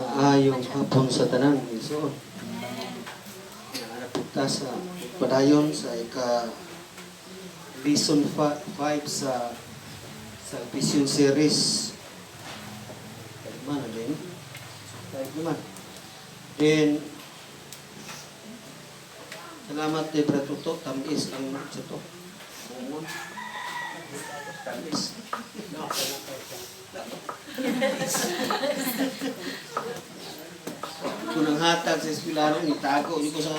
Maayong hapon sa tanan, igsoon. Naa na ta sa padayon sa ika lesson 5 sa Salvation series. Kalima na din. 5 naman. Then, salamat kay Brad Tuto, tamis ang sa to. Bungon. Tamis. Kung ang hatag sa eskwelahan, itago niyo ko sa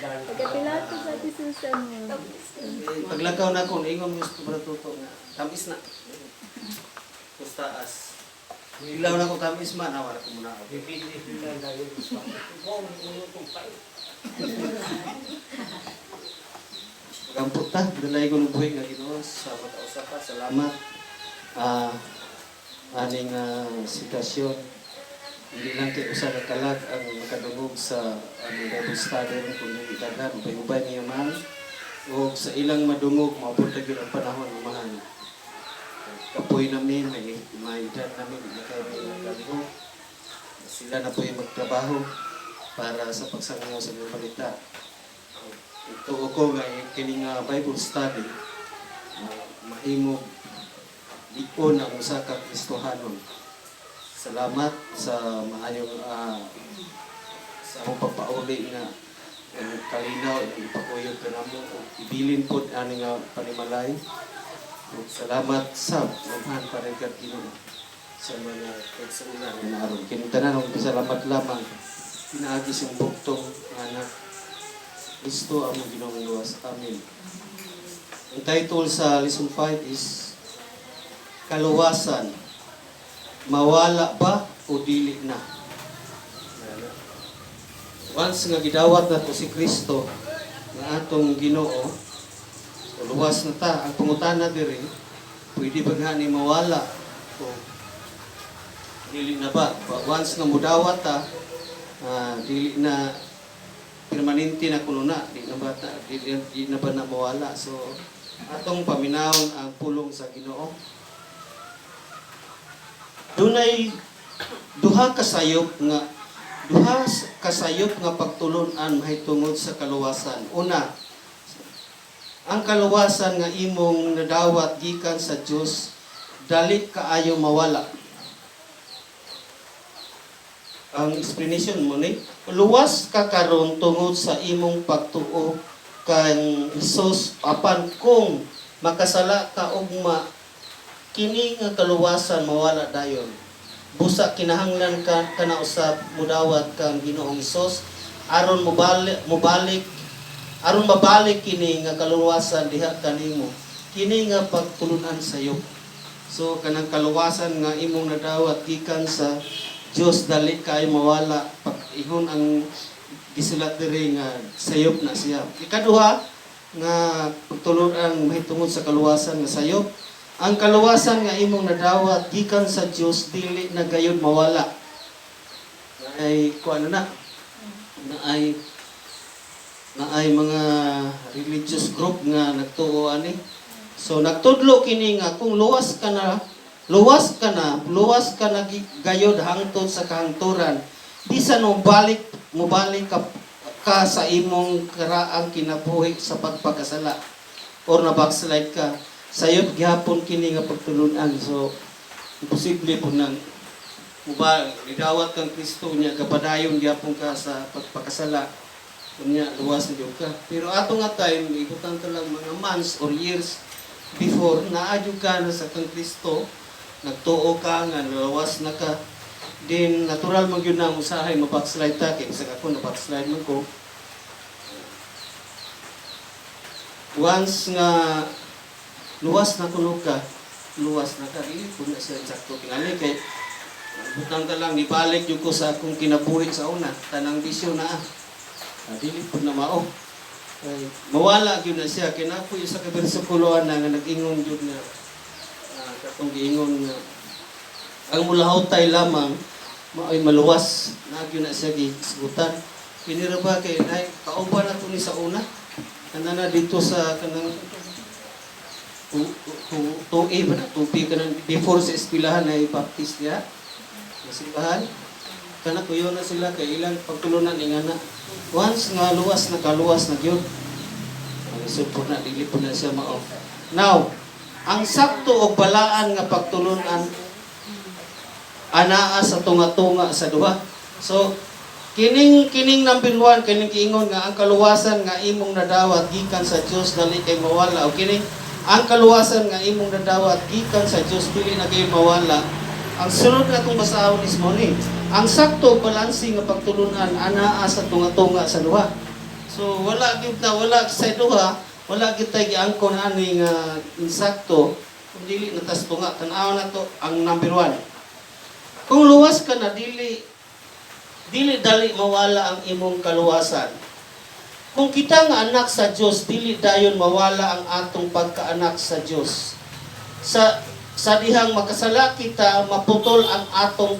Pagkapilato sa Ate Susan mo. Eh, paglakaw na ko, naingon mo sa Brad Tuto nga, tamis na. Kustaas. Ilaw na ko tamis man, wala ko muna ako. Magampot ta, dalay ko ng buhi nga Ginoo sa matausa ka. Salamat. Aning sitasyon. Hindi lang kay usa ka kalag ang makadungog sa among Bible study ron kundi daghan ubay-ubay niya man o sa ilang madungog maabot na gyud ang panahon, umahan. Kapoy namin, may edad namin, hindi kay may nagkalihok. Sila na po yung magtrabaho para sa pagsangyaw sa mga balita. Ito ko nga kini nga Bible study mahimo ipon ang usa ka Kristohanon. Salamat sa maayong sa among pagpauli nga ang kalinaw ang ipakuyog kanamo ug ibilin pod ani nga panimalay. Ug salamat sa mamhan pa rin kag Ginoo sa mga kaigsuonan nga naaron. Kini tanan og salamat lamang pinaagi sa buktong nga anak Kristo among Ginoong luwas. Amen. Ang title sa lesson 5 is Kaluwasan. Mawala ba o dili na? Once nga gidawat nato si Kristo nga atong Ginoo, so luwas na ta. Ang pangutana diri, pwede ba nga ni mawala o dili na ba? But once nga mudawat ta, dili na permanente na kuno na, di na ba ta, di na ba na mawala. So atong paminawon ang pulong sa Ginoo. Dunay duha kasayop nga pagtulon-an mahitungod sa kaluwasan. Una, ang kaluwasan nga imong nadawat gikan sa Dios dali kaayo mawala. Ang explanation mo ni, luwas ka karon tungod sa imong pagtuo kang Hesus, apan kung makasala ka ugma, kini nga kaluwasan mawala dayon. Busa kinahanglan ka kana usab mudawat kang Ginoong Hesus aron mobalik aron mabalik kini nga kaluwasan diha kanimo. Kini nga pagtulunan sayo. So kanang kaluwasan nga imong nadawat gikan sa Dios dali kay mawala pag ingon ang gisulat diri nga sayop na siya. Ikaduha nga pagtulunan mahitungod sa kaluwasan nga sayop, ang kaluwasan nga imong nadawat gikan sa Dios dili na gayud mawala. Ay kuan na na ay na ay mga religious group nga nagtuo ani. So nagtudlo kini nga kung luwas ka na, luwas ka na, luwas ka na gayod hangtod sa kahangturan. Bisan mo balik mobalik ka sa imong karaang kinabuhi sa pagpakasala or na backslide ka, sayop gihapon kini nga pagtulunan. So imposible po nang muba gidawat kang Kristo niya kapadayon gihapon ka sa pagpakasala, unya luwas na jud ka. Pero ato nga time, ikutan to lang mga months or years before, naa jud ka na sa kang Kristo, nagtuo ka nga naluwas na ka, din natural man gyud na ang usahay mabackslide ta kay bisag ako na backslide man ko. Once nga luwas na kuno ka, luwas na ka, dili ko na siya sakto tingali kay butang ta lang nibalik jud ko sa akong kinabuhi sa una, tanang bisyo na ah. Dili pud na mao. Kay mawala gyud na siya kay naa po sa ka bersikulo na nga nag-ingon jud nga katong giingon nga ang mulahutay lamang mao'y maluwas na gyud na siya gisgutan. Kini ra ba kay nay kauban na to ni sa una? Kana na dito sa kanang tu, tu, 2A ba na? 2B ka na before sa eskwelahan ay Baptist niya. Sa simbahan kana, kuyo na sila kay ilang pagtulunan ni ngana. Once nga luwas na, kaluwas na gyud. Ang isod po na, dili po na siya mao. Now, ang sakto og balaan nga pagtulunan anaa sa tunga-tunga sa duha. So, kining kining number 1, kining giingon nga ang kaluwasan nga imong nadawat gikan sa Dios dali kay mawala, o kining ang kaluwasan nga imong nadawat gikan sa Dios dili na kay mawala. Ang sunod na atong basahon is mo ni ang sakto ug balanse nga pagtulunan anaa sa tunga-tunga sa duha. So wala gyud na, wala sa duha, wala gyud tay giangkon ani nga insakto kung dili na tas tunga. Tan-aw na to ang number 1. Kung luwas ka na, dili dili dali mawala ang imong kaluwasan. Kung kita nga anak sa Dios, dili dayon mawala ang atong pagkaanak sa Dios. Sa dihang makasala kita, maputol ang atong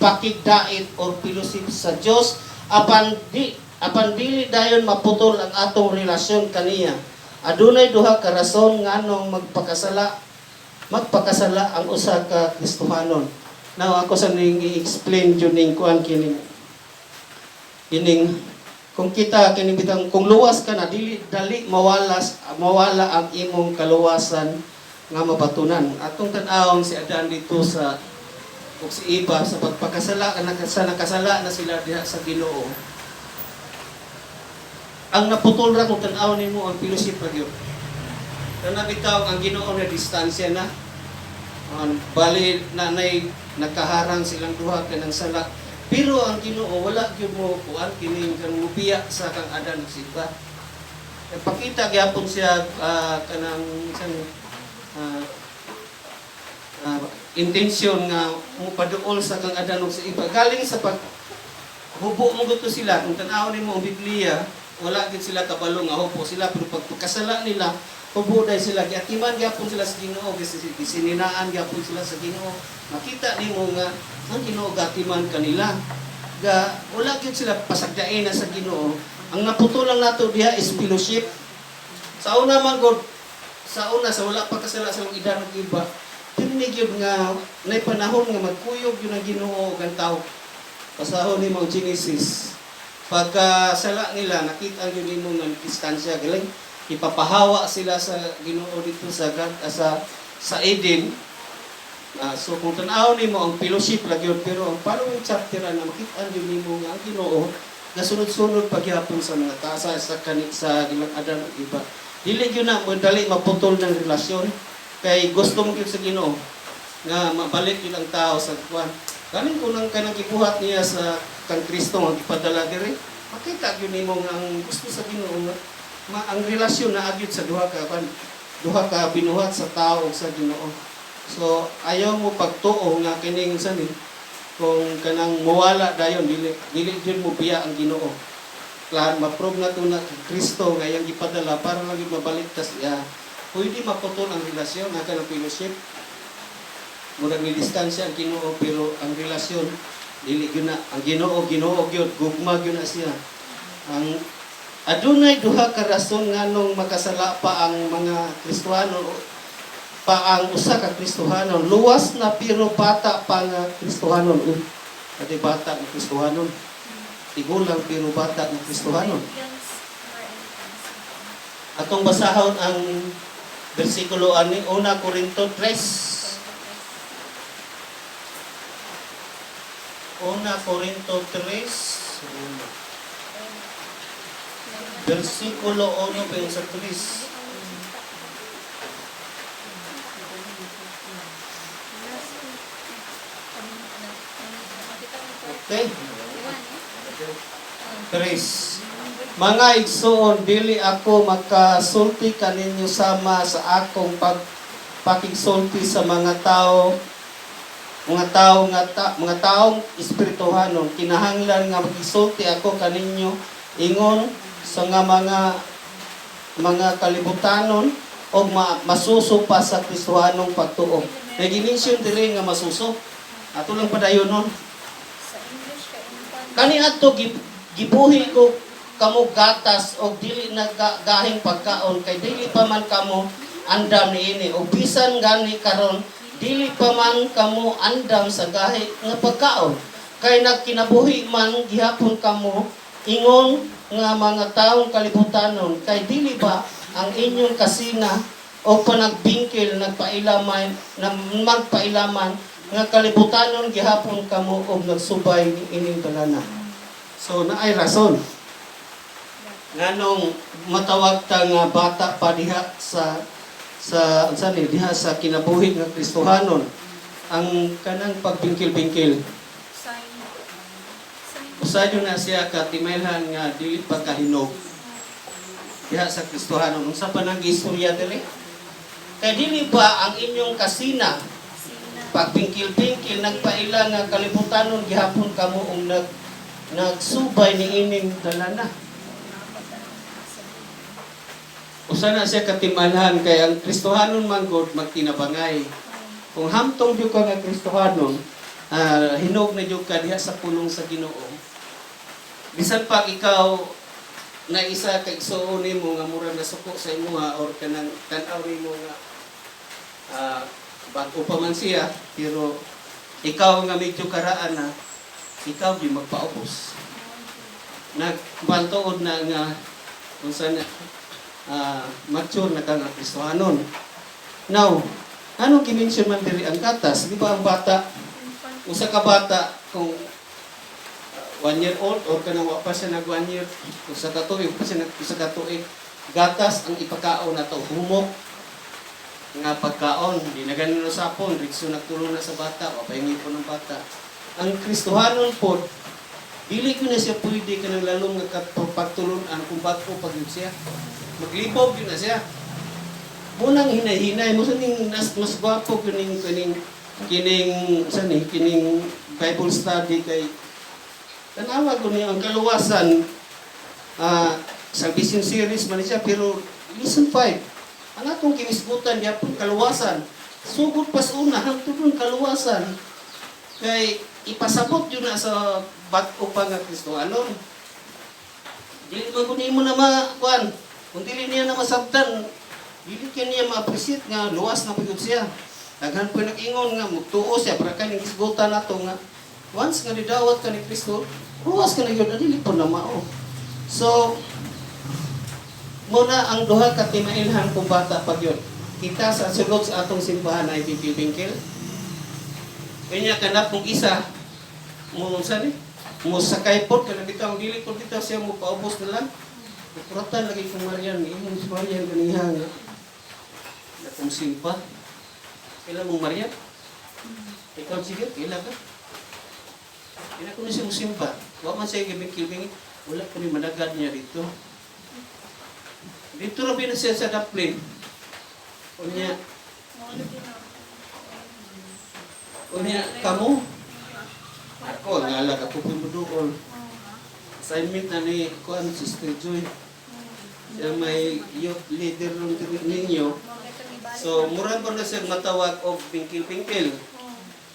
pakigdait or fellowship sa Dios, apan dili dayon maputol ang atong relasyon kaniya. Adunay duha ka rason nganong magpakasala magpakasala ang usa ka Kristohanon. Now, ako sa ning i-explain jud ning kuan, kining kining kung kita kining bitang kung luwas ka na, dili dali mawala ang imong kaluwasan nga mabatunan. Atong tan-awon si Adan dito sa ug si Eva sa pagpakasala sa nakasala na sila diha sa Ginoo. Ang naputol ra, kung tan-awon nimo, ang fellowship ra gyud. Kana bitaw ang Ginoo na distansya na. Bali na nay nakaharang silang duha kanang sala. Pero ang Ginoo wala gyud mo kuan kining kan mubiya sa kang Adan ug si Eva. Nagpakita gyapon siya kanang isang intensyon nga mupaduol sa kang Adan ug si Eva. Galing sa pag hubo mo gusto sila, kung tan-awon nimo ang Biblia, wala gid sila kabalo nga hubo sila, pero pag pagkasala nila, hubo dahil sila, giatiman gyapon sila sa Ginoo, gisininaan gyapon sila sa Ginoo. Makita nimo nga ang Ginoo gatiman kanila. Ga wala gyud sila pasagdain na sa Ginoo. Ang naputol lang nato diha is fellowship. Sa una man god, sa una sa wala pa kasala sa Adan ug Eva, pirmi gyud nga nay panahon nga magkuyog gyud ang Ginoo ug ang tao. Basahon nimo ang Genesis. Pagka sala nila, nakita gyud nimo nga distansya galing ipapahawa sila sa Ginoo dito sa sa sa Eden. So kung tan-aw nimo ang fellowship lang yun, pero ang following chapter na makita gyud nimo nga ang Ginoo nasunod-sunod pagyapon sa mga tasa sa kani sa gilang Adan ug Eva. Dili gyud na mo dali maputol ng relasyon kay gusto mo gyud sa Ginoo nga mabalik yun ang tao sa kuan. Galing ko nang kanang gibuhat niya sa kang Kristo nga gipadala diri. Makita gyud nimo nga ang gusto sa Ginoo nga ang relasyon na agyud sa duha ka kuan, duha ka binuhat sa tao ug sa Ginoo. So ayaw mo pagtuo nga kining sa ni kung kanang muwala dayon, dili dili gyud mo biya ang Ginoo. Klar, ma-prove na to na kay Kristo nga iyang gipadala para lang gyud mabalik tas iya. Pwede maputol ang relasyon nga kanang fellowship. Murag ni distansya ang Ginoo, pero ang relasyon dili gyud na. Ang Ginoo, Ginoo gyud, gugma gyud na siya. Ang adunay duha ka rason nganong makasala pa ang mga Kristohano, pa ang usa ka Kristohanon luwas na pero bata pa nga Kristohanon. Uy, adi bata nga Kristohanon, tigulang pero bata nga Kristohanon. Atong basahon ang bersikulo ani, Una Corinto 3. Una Corinto 3, versikulo 1 pa sa 3. Okay? Tres. Mga igsoon, dili ako makasulti kaninyo sama sa akong pagpakigsulti sa mga taong espirituhanon. Kinahanglan nga makisulti ako kaninyo ingon sa nga mga kalibutanon o masuso pa sa Kristohanong pagtuo. May gimension diri nga masuso. Ato lang padayon nun. Sa English kay infant. Kani adto gibuhi ko kamo gatas og dili na gahing pagkaon kay dili pa man kamo andam niini, og bisan gani karon Dili pa man kamo andam sa gahi nga pagkaon. Kay nagkinabuhi man gihapon kamo ingon nga mga taong kalibutanon. Kay dili ba ang inyong kasina o panagbingkil nagpailaman na magpailaman nga kalibutanon gihapon kamo og nagsubay ining dalana? So naay rason nganong matawag ta nga bata pa diha sa unsa ni diha sa kinabuhi nga Kristohanon, ang kanang pagbingkil-bingkil. Sign. Sign. Usa jud na siya ka timailhan nga dili pa kahinog diha sa Kristohanon. Unsa pa nang istorya diri? Kay dili ba ang inyong kasina, Sina. pagbingkil-bingkil, nagpaila nga kalibutanon gihapon kamo og nagsubay ni ining dalana? Usa na siya katimalhan kay ang Kristohanon man gud magtinabangay. Kung hamtong jud ka nga Kristohanon, hinog na jud ka diha sa pulong sa Ginoo. Bisan pag ikaw na isa ka igsuon nimo nga murag nasuko sa imuha or kanang tan-aw nimo nga bago pa man siya, pero ikaw nga medyo karaan na, ikaw di magpaubos. Nagbantuod na nga unsa na mature na ka nga Kristohanon. Now, anong gimension man diri ang gatas? Di ba ang bata, Infant. usa ka bata kung 1 year old or kanang wa pa siya nag 1 year, 1 ka tuig pa siya nag 1 ka tuig, gatas ang ipakaon nato, humok nga pagkaon, di na ganun sapon, ritso nagtulo na sa bata, wa pa yung ngipon ng bata. Ang Kristohanon pod, dili ko na siya pwede kanang lalong nga pagtulunan kung bago pag yun siya. Maglibog yun na siya. Munang hinay-hinay mo sa ning mas gwapo kining kining kining sa ni kining Bible study kay tanawa ko niyo ang kaluwasan, salvation series man siya, pero lesson 5 ang atong ginisgutan gyapon kaluwasan, sugod pas una hangtod dun kaluwasan, kay ipasabot yun na sa bag-o pa nga Kristohanon. Dili man kuno imo na makuan, kung dili niya na masabtan, dili kay niya ma-appreciate nga luwas na pagud siya. Daghan po nag-ingon nga mutuo siya para kay ning gisgutan nato nga once nga nidawat ka ni Kristo, luwas ka na gyud, dili po na mao. So muna ang duha ka timailhan kung bata pa gyud. Kita sa sulod sa atong simbahan ay bingkil-bingkil. Kanya kanap kung isa mo sa ni mo sakay pod kana bitaw, dili pod bitaw siya mo paubos na lang. Kuratan lagi kong Marian, imong si Marian ganiha nga. Nakong simba. Kailan mong Marian? Ikaw sige, kaila ka? Kailan ko na siya musimba? Wa man siya gibingkil-bingkil. Wala ko ni managad niya dito. Dito ra na siya sa daplin. Unya, Molo din ako. Unya, kamo? Ako, ang alag ako po muduol. Assignment na ni Kuan, Sister Joy. Siya may youth leader ron diri ninyo. So, mura pa na siya matawag og bingkil-bingkil.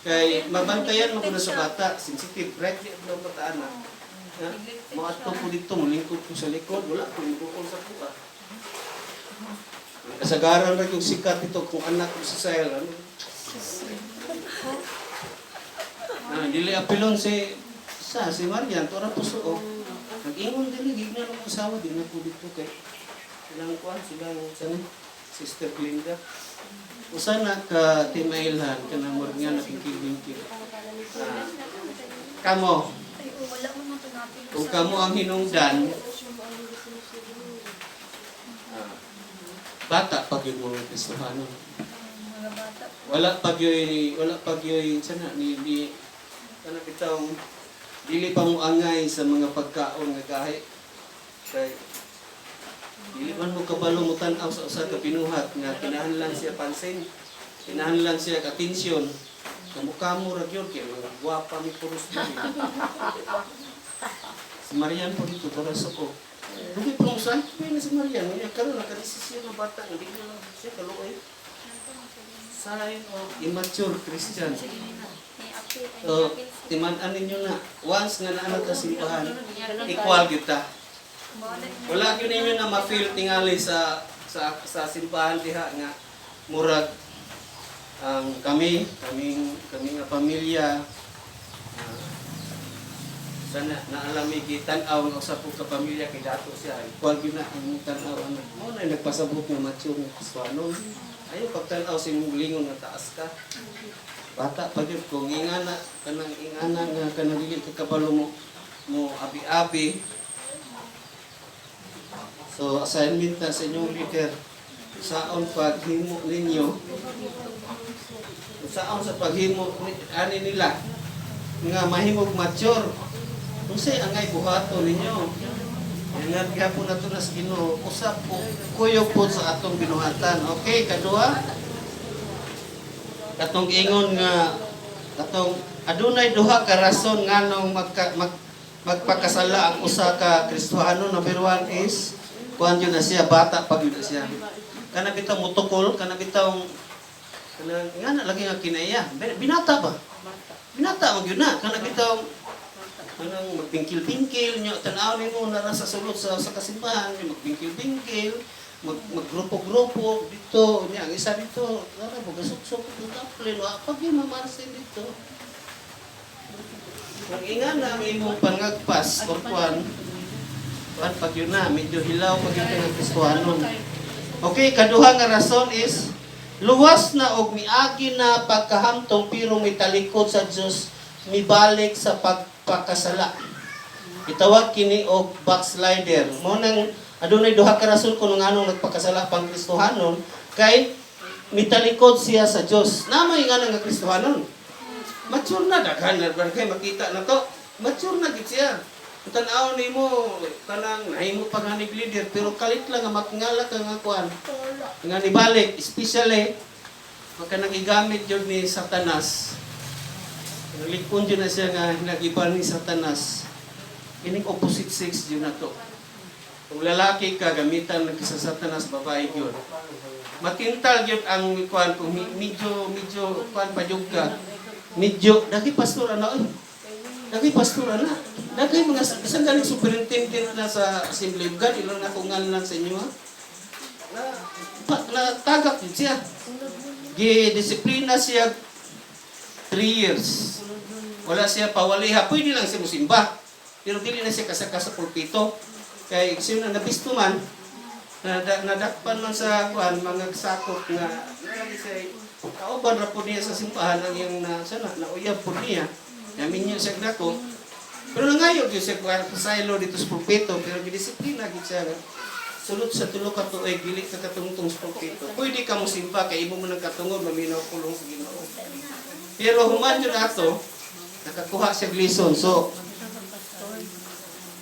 Kay mabantayan mo ko na sa bata, sensitive, right? Di ang bataan na. Ha? Moadto ko dito, molingkod ko sa likod, wala ko muduol sa kuha. Ang kasagaran ra yung sikat ito kung anak ko sa Sahel. Ano? Dili apilon si sa si Marian, tora puso oh. Nag-ingon dili gignan ng asawa di na ko dito kay silang kuan, silang sana Sister Glinda. Usa na ka timailhan kanang murag nga nakikilingkil. Kamo, Ay, oh, wala mo nang tunapin. kung kamo ang hinungdan, bata pag yun mga Kristohanon. Mga bata. Wala pa gyud sana ni ni kana bitawng dili pa mo angay sa mga pagkaon nga gahi. Kay dili man mo kabalo mo tan-aw sa usa ka binuhat nga kinahanglan siya pansin, kinahanglan siya atensyon. Kamo-kamo ra gyud kay mga gwapa mi puros diri. Si Marian po dito tara sa ko. Dugay pa mo sa na si Marian, unya karon nakadesisyon nga bata nga di na lang siya kaluoy. Sign of immature Christian. So, timan-an ninyo na. Once nga naa ka simbahan, equal kita. Wala gyud ninyo na ma-feel tingali sa simbahan diha nga murag Ang kami, kaming kami nga pamilya, sana naalami gitan-aw nga usa po ka pamilya kay dato siya. Kuan gyud na ang tan-aw, ano. Mao na nagpasabot nga mature nga Kristohanon. Ayo pagtan-aw sa imong lingon nga taas ka. Bata pa gyud kung ingana kanang ingana nga kanang dili ka kabalo mo mo abi-abi. So assignment na sa inyong leader, saon paghimo ninyo, saon sa paghimo ani nila nga mahimog mature, unsay angay buhaton ninyo? Ingat gapon nato na sa Ginoo, usap po kuyog po sa atong binuhatan. Okay, kaduha, katong ingon nga katong adunay duha ka rason nganong magpakasala ang usa ka Kristohano. Number one is kuan yun na siya, bata pag yun na siya, kana bitaw mutukol, kana bitaw kanang nga na lagi nga kinaiya, binata ba, binata man gyud na, kana bitaw kanang magpingkil-pingkil nyo, tan-aw nimo na sa sulod sa kasimbahan nyo, magpingkil-pingkil, maggrupo-grupo dito niya, ang isa dito tara bugasok-sok dito, wa pag yun mamarsin dito. Kung inga na ang imong pangagpas or kuan kuan pag yun na medyo hilaw pag yun nga Kristohanon. Okay, kaduha nga rason is luwas na og miagi na pagkahamtong pero mitalikod sa Dios, mibalik sa pagpakasala. Itawag kini og backslider. Mo nang adunay duha ka rason kung nganong nagpakasala pang Kristohanon, kay mitalikod siya sa Dios. Namoy nga nga Kristohanon. Mature na, daghan na ba kay makita na to. Mature na gid siya. Tan-aw nimo kanang nahimo pa nga ni leader pero kalit lang nga makngala ka nga kuan. Nga nibalik, especially pagka nagigamit yun ni Satanas. Nalikon yun na siya nga nagiban ni Satanas. Kining opposite sex yun na to. Kung lalaki ka, gamitan ng sa Satanas, babae yun. Matintal yun ang kuan kung medyo medyo kuan pa jud ka. Medyo dagi pastor ana oy. Dagi pastor ana. Dagi mga bisan ganing superintendent na sa Assembly of God, ilang na kung ngalan sa inyo ha. Na, pa, na tagak yun siya. Gi-disiplina siya 3 years. Wala siya pawaliha. Pwede lang siya musimba. Pero dili na siya kasaka sa pulpito. Kay siya na nabisto man, na, nadakpan man sa kuan mga sakop nga nalagi siya kauban ra po niya sa simbahan ang iyang na sana nauyab po niya. Namin niya siya dako. Pero nangayo gyud siya kuan pasaylo dito sa pulpito pero gidisiplina gyud siya nga sulod sa tulo ka tuig dili ka katungtong sa pulpito. Pwede ka mosimba kay imo man ang katungod, maminaw pulong sa Ginoo. Pero human yun ato, nakakuha siya lesson. So,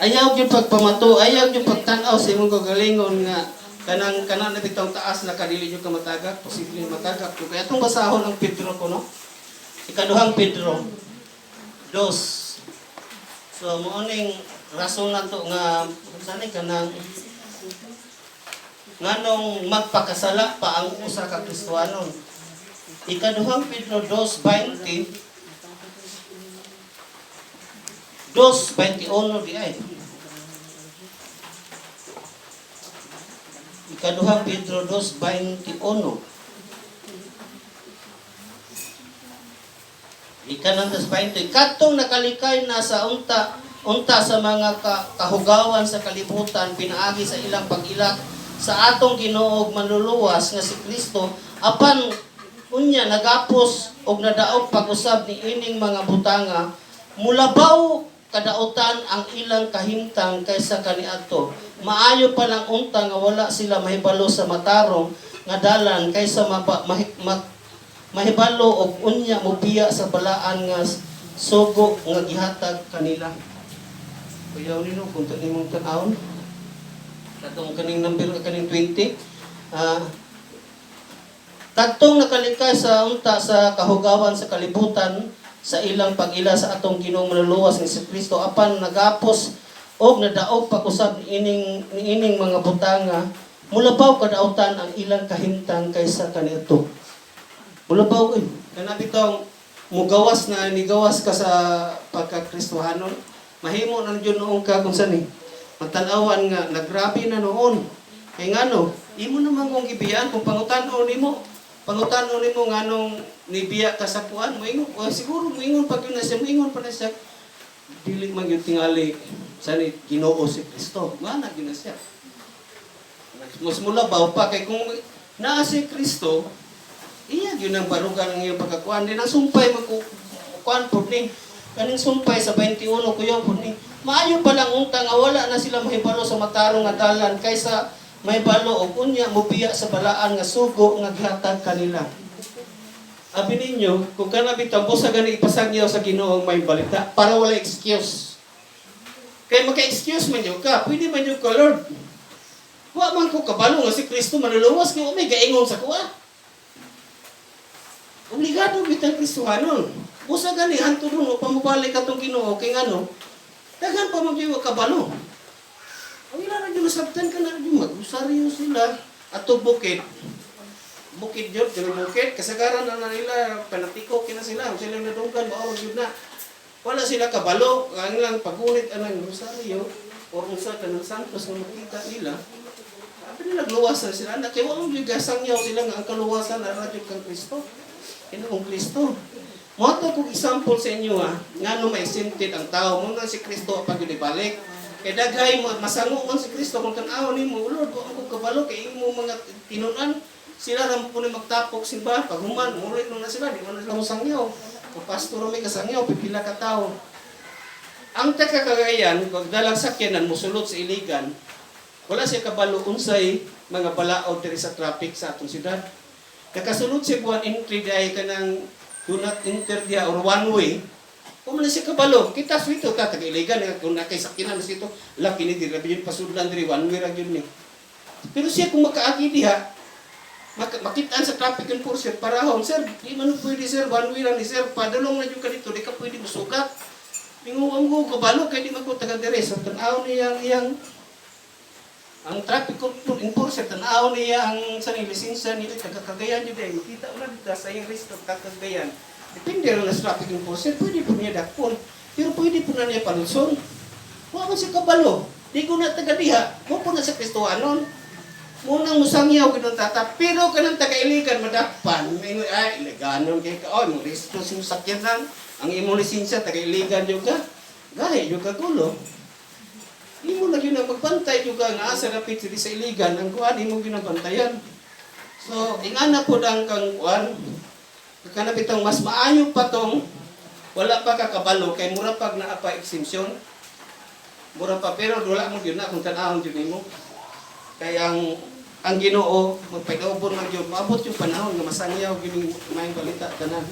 ayaw yung pagpamato, ayaw yung pagtanaw sa imong kagalingon nga kanang kanang na bitong taas na kadili yung kamatagak, posible matagak. Kaya itong basahon ang Pedro ko, no? Ikaduhang Pedro, 2. So, mao ning rason na to nga, saan kanang nganong magpakasala pa ang usa ka Kristohanon. Ikaduhang Pedro 2:20, 2:21 di ay. Ikaduhang Pedro 2:21. Ikanan 2:20. Katong nakalikay na sa unta unta sa mga kahugawan sa kalibutan pinaagi sa ilang pag-ilak sa atong Ginoo ug Manluluwas nga si Kristo, apan unya nagapos og nadaog pag-usab ni ining mga butanga, mulabaw kadautan ang ilang kahimtang kaysa kaniadto. Maayo pa lang unta nga wala sila mahibalo sa matarong nga dalan kaysa mahibalo og unya mobiya sa balaan nga sugo nga gihatag kanila. Kuyaw nino kung nimong tan-awon. Katong kaning number kaning 20. Kadtong nakalikay sa unta sa kahugawan sa kalibutan sa ilang pag-ila sa atong Ginoong Manluluwas nga si Kristo, apan nagapos og nadaog pag-usab niining mga butanga, mulabaw kadautan ang ilang kahimtang kaysa kaniadto. Mulabaw oy. Kana bitong mugawas na nigawas ka sa pagka-Kristohanon, mahimo na jud noon ka kung saan eh. Matanawan nga nagrabe na noon. Kay ngano, imo naman kung gibiyaan kung pangutan-on nimo. Pangutano nimo nganong nibiya ka sa kuan, moingon, oh, siguro moingon pag yun na siya, moingon pa na siya. Dili man yung tingali sa ni Ginoo si Kristo. Nga na gyud na siya. Mas mula ba pa kay kung naa si Kristo, iya gyud ang barugan ang iyong pagkakuan. Di na sumpay magkuan po ni. Kaning sumpay sa 21 kuya po ni. Maayo pa lang unta nga wala na sila mahibalo sa matarong nga dalan kaysa mahibalo og unya mobiya sa balaan nga sugo nga gihatag kanila. Abi ninyo, kung kana bitaw busa gani ipasangyaw sa Ginoo ang may balita para wala excuse. Kay maka-excuse man yun ka, pwede man yun ka, "Lord. Wa man ko kabalo nga si Kristo manluluwas kay wa may gaingon sa kuha." Obligado bitang Kristohanon. Busa gani hantod mo pamubalik atong Ginoo kay ngano? Daghan pa man gyud wa kabalo. Ang ila ra gyud nasabtan ka na gyud magrosaryo sila ato bukid. Bukid yun, pero bukid, kasagaran na na nila, panatiko kina sila, sila nadunggan, mauro yun na. Wala sila kabalo, ang lang pagunit anang rosaryo, or unsa kanang santos nga makita nila, sabi nila nagluwas na sila. Anak, kaya wa mo gasangyaw sila nga ang kaluwasan na radyo kang Kristo. Ginoong Kristo. Mo to kong example sa inyo ha, ngano ma-exempted ang tao mo na si Kristo pag ibalik. Kay daghay mo masango man si Kristo kung tan-awon nimo, "Lord, wa ko kabalo kay imo mga tinunan." Sila ra mo ni magtapok simbahan pag human, mulit na sila, di man na sila mosangyaw. Kung pastor may kasangyaw, pipila ka tao. Ang taga Cagayan, pagdalang sakyanan, musulot sa Iligan, wala siya kabalo unsay mga balaod diri sa traffic sa atong syudad. Nakasulod siya buwan entry dahil ka ng do not enter diya or one way. Kung man siya kabalo, kita swito ka, taga Iligan, kung nakay sakyanan na sito, laki ni diri yun pasudlan diri, one way ra gyud ni. Pero siya kung makaagi diha, makitaan sa traffic enforcer, parahon, "Sir, di man pwede sir, one way lang ni sir, padulong na jud ka dito, di ka pwede musugat." Mingon ko kabalo kay di man ko taga dire. So tan-aw niya ang iyang ang traffic enforcer, tan-aw niya ang sa ni lisensya niya, taga Cagayan jud ay makita mo na dito sa iyang resto taga Cagayan. Depende rin sa traffic enforcer, pwede po niya dakpon. Pero pwede po na niya palutson. Wa man siya kabalo. Di ko na taga diha, mo po na sa Kristohanon. Munang musangyaw gid tata, pero kanang taga Iligan madakpan, may ay Iliganon kay ka, oh, imong resto sa imong sakyanan, ang imong lisensya taga Iligan jud ka. Gahi jud ka gulo. Imo na gyud ang magbantay jud ka nga asa dapit diri sa Iligan ang kuan imo gyud ang bantayan. So, ingana pod ang kang kuan. Kana bitang mas maayo pa tong wala pa kakabalo kay mura pag naa pa exemption. Mura pa pero wala mo gyud na kung tan-awon jud nimo. Kay ang Ginoo magpaidaobon man gyud maabot yung panahon nga masangyaw gyud ning maayong balita tanan.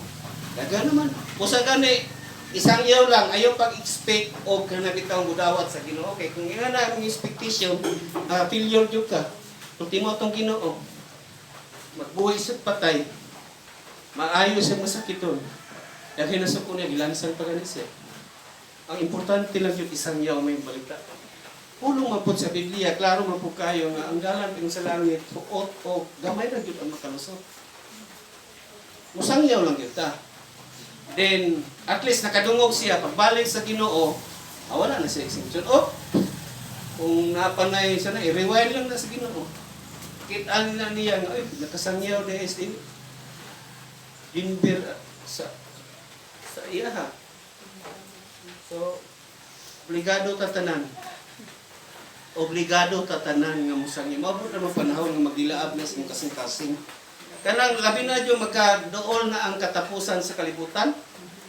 Daga naman. Usa gani isangyaw lang ayaw pag-expect og kana bitaw mudawat sa Ginoo kay kung nga na ang expectation, failure jud ka. Ultimo atong Ginoo magbuhi sa patay. Maayo siya masakiton. Dahil nasa ko niya gilansang pa gani siya. Ang importante lang yung isangyaw may balita. Pulong man pud sa Biblia, klaro man pud kayo nga ang dalan pinung sa langit, huot o gamay ra gyud ang makalusot. Musangyaw lang gyud ta. Then, at least nakadungog siya, pagbalik sa Ginoo, wala na siya exemption. Oh, kung napanay siya na, i-rewind lang na sa Ginoo. Kita na niya nga, ay, nakasangyaw na is din. Ginbir sa iya ha. So, obligado tatanan. Obligado tatanan nga musangyaw. Maabot na mga panahon nga magilaab na sa imong kasing-kasing. Kanang labi na dyo magkadool na ang katapusan sa kalibutan.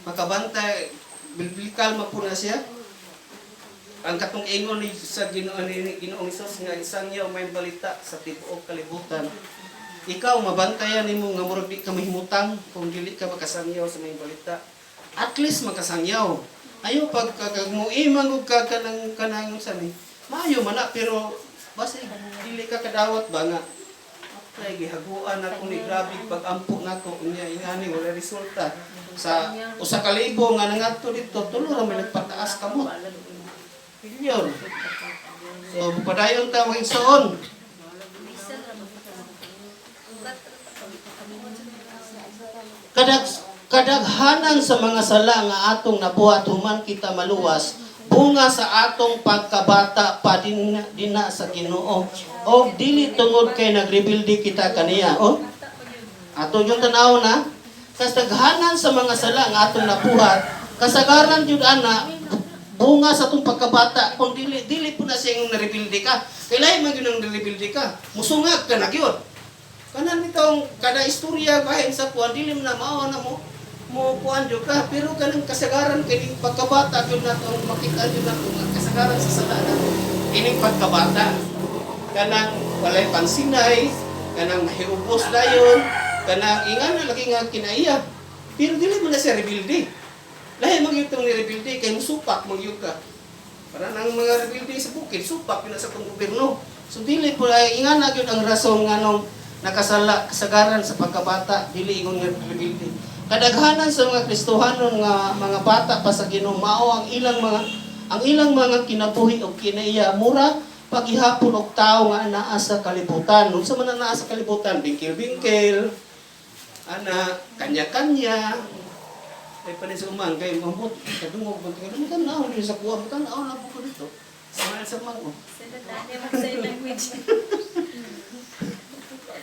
Makabantay, biblical man po na siya. Ang katong ingon ni sa Ginoo ni Ginoong Hesus nga isangyaw may balita sa tibuok kalibutan. Ikaw mabantayan nimo nga murag di ka mahimutang kung dili ka makasangyaw sa may balita. At least makasangyaw. Ayo pag kag mo imang og ka kanang kanang sa ni. Maayo man na pero basta dili ka kadawat ba nga ay gihaguan ako ni grabe pag-ampo nako unya ingani wala resulta sa 1,000 nga nangadto dito, tulo ra may nagpataas kamot. Failure. So padayon ta mga igsoon. Bisan ra man. Ugat ra ta. Kadaghanan sa mga sala nga atong nabuhat human kita maluwas, bunga sa atong pagkabata pa din dina sa Ginoo o dili tungod kay nagrebelde kita kaniya. Oh, Bata pa yun. Ato yung tanaw na, kasaghanan sa mga sala nga atong nabuhat, kasagaran jud ana bunga sa atong pagkabata. Kung dili dili po na siya yung narebilde ka, kailangan man gyud ang narebilde ka, musungag ka na gyud. Kanan bitong kada istorya bahin sa kuan, dili mo na mao na mo mo kuan jud ka, pero kanang kasagaran kining pagkabata gyud nato ang makita jud nato nga kasagaran sa sala nato kining pagkabata, kanang walay pangsinay, kanang mahiubos dayon, kanang ingana lagi nga kinaiya, pero dili mo na siya rebuilde. Lahi man gyud tong ni-rebuilde kay musupak man gyud ka. Para nang mga rebuilde sa bukid, supak yun na sa tong gobyerno. So dili po ay ingana gyud ang rason nganong nakasala kasagaran sa pagkabata, dili ingon nga rebuilde. Kadaghanan sa mga Kristohanon nga mga bata pa sa Ginoo, mao ang ilang mga kinabuhi og kinaiya mura paghihapon og tao nga anaa sa kalibutan. Unsa man ang naa sa kalibutan? Bingkil-bingkil, ana, kanya-kanya. Ay pa sa umang kay mambot kadungog man kay mo tan-aw diri sa kuha, mo tan-aw na po ko dito. Sa sa mango. Sila dani mag sign language.